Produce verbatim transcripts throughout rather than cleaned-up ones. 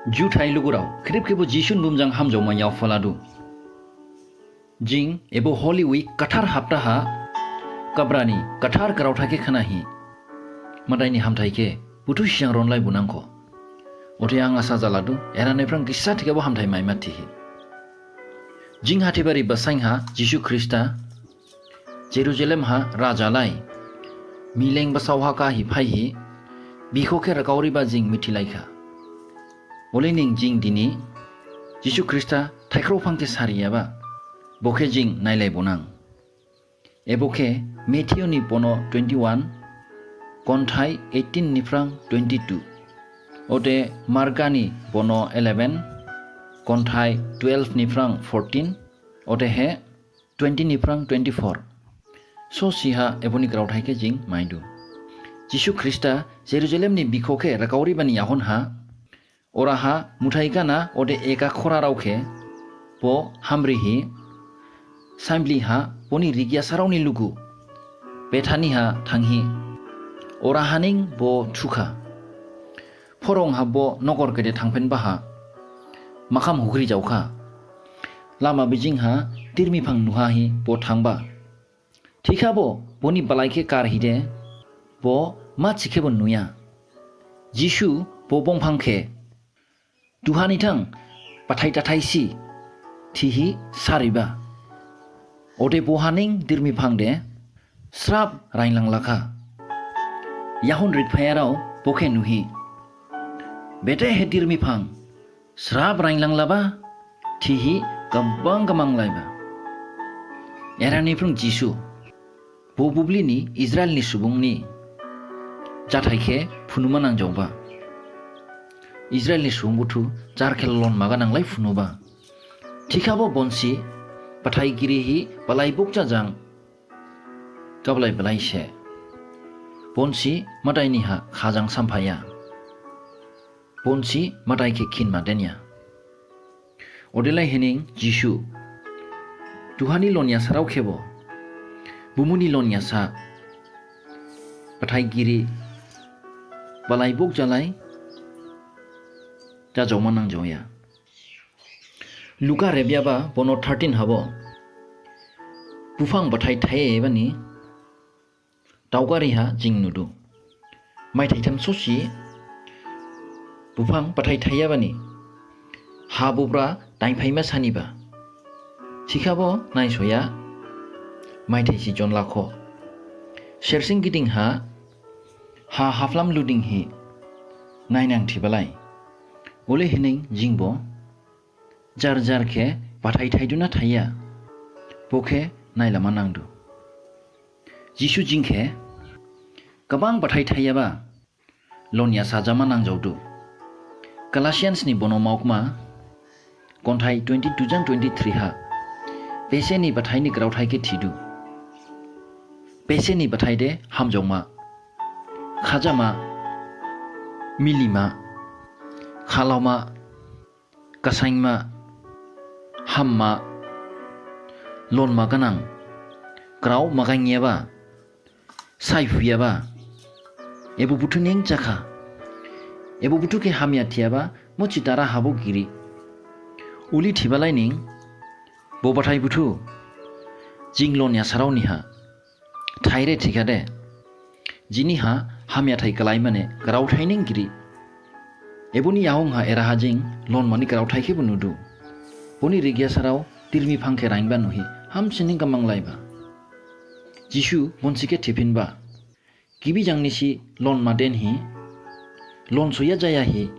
Juthai lugurao, khrip khebo Jisu ni bumu jang hamjaoma yaophaladu. Jing ebo Holy Week gathar hapta ha Gabrani gathar graothai khe khnahi Madai ni hamthai khe buthu siyang ronlaibu nangkho. Ode ang asa jaladu, era niphrang gisa thikhabo hamthai maima thihi. Jing Haithibari basain ha Jisu Khrista Jerusalem ha raja lai, mileng basao ha khahi phaihi bikhoh khe rakhaoriba jing mithilaikha. Olening jing dini Jisu Khrista thaikhrao phang khe sariyaba, bo khe jing nailaibu nang. Ebo khe Matthew ni bono twenty one, konthai eighteen niphrang twenty two, ode Marka ni bono eleven, konthai twelve niphrang fourteen, odehe twenty niphrang twenty four. Sosi ha eboni graothai khe jing maidu. Jisu Khrista Jerusalem ni bikhoh khe rakhaoribani yahon ha, oraha muthai gana ode eka khorarao khe bo hamrihi, sainbli ha boni rikyasarao ni lugu Bethani ha thanghi, orahaning bo thukha. Phorong ha bo nogor gede thangphinba ha makham hukhri jaokha. Lama bijing ha dirmi phang nuhahi bo thangba. Thikhabo boni balai khe garhide bo mathi khebo nuya. Jisu bo bongphang khe, "Duha ni thang bathai da thaisi," thihi sariba. Ode bohaning dirmi phang de srap rainlanglakha. Yahon rikphayarao bo khe nuhi, "Bedehe dirmi phang srap rainlanglaba?" thihi gabang gamanglaiba. Era niphrang Jisu bo bubli ni Israel ni subung ni jathai khe phunuma nangjaoba. Israel ni subung buthu jar khe lonma gananglai phunuba. Thikhabo bonsi bathai girihi balai bukja jang gablai balai se. Bonsi Madai ni ha khajang samphaya. Bonsi Madai khe khinma denya. Odelai hening Jisu duhani lonyasarao khebo bumuni lonyasa bathai giri balai bukjalai jajaoma nangjaoya. Luka rebyaba bono thirteen habo buphang bathai thaiyabani daogari ha jing nudu. Maithai tham sosi buphang bathai thaiyabani ha bubra dainphaima saniba. Thikhabo naisoya, maithai si jonlakho. Sersing giding ha, ha haphlam luding hi nainang thibalai. Ole hening jingbo jar jar khe bathai thaiduna thaiya, bo khe nailama nangdu. Jisu jing khe gabang bathai thaiyaba lonya sajama nangjaodu. Galatians ni bono maokma konthai twenty two jang twenty three ha bese ni bathai ni graothai khe thidu. Bese ni bathai de hamjaoma, khajama, milima, khalaoma, gasainma, hamma, lonma ganang, grao magaingyaba, saiphuyaba, ebo buthu ning jakha. Ebo buthu khe hamya thiyaba musi dara habo giri. Uli thibalai ning bo bathai buthu jing lonya sarao ni ha thaire thikhade, jini ha hamya thai kalaimane graothai ning giri. Eboni yahon ha eraha jing lonmani graothai khebo nudu. Boni rikyasarao dirmi phang khe rainba nuhi hamsining gamanglaiba. Jisu bonsi khe thiphinba, gibi jang nisi lonma den hi, lonsoya jaya hi,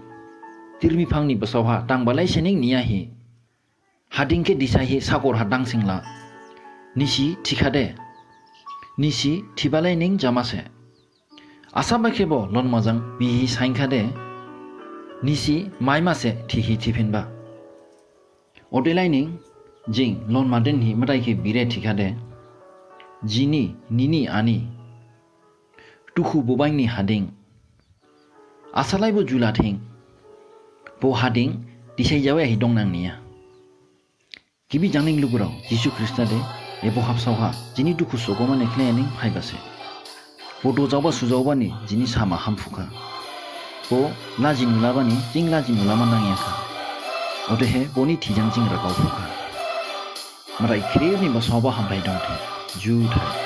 dirmi phang ni basao ha dangbalai sening niya hi, hading khe disai hi sagor ha dangsingla. Nisi thikhade, nisi thibalai ning jamase. Asaba khebo lonma jang bihi sainkhade, nisi maimase thihi thiphinba. Odelai ning jing lonma den hi Madai khe bire thikhade, jini, nini, ani dukhu bubain ni hading asalaibo julathing, bo hading disai jaoya hi dongnang niya. Gibi jang ning lugurao, Jisu Khrista de ebo habsao ha jini dukhu sogomane khlaiya ning phaibase. Bo dojaoba sujaoba ni jini sama hamphukha. bo laji nu la bani jing laji nu la ma nangya kha. Odehe boni thi jang jing ragao phu kha. Madai khrip ni basao ha hamthai dong thing. Juthai.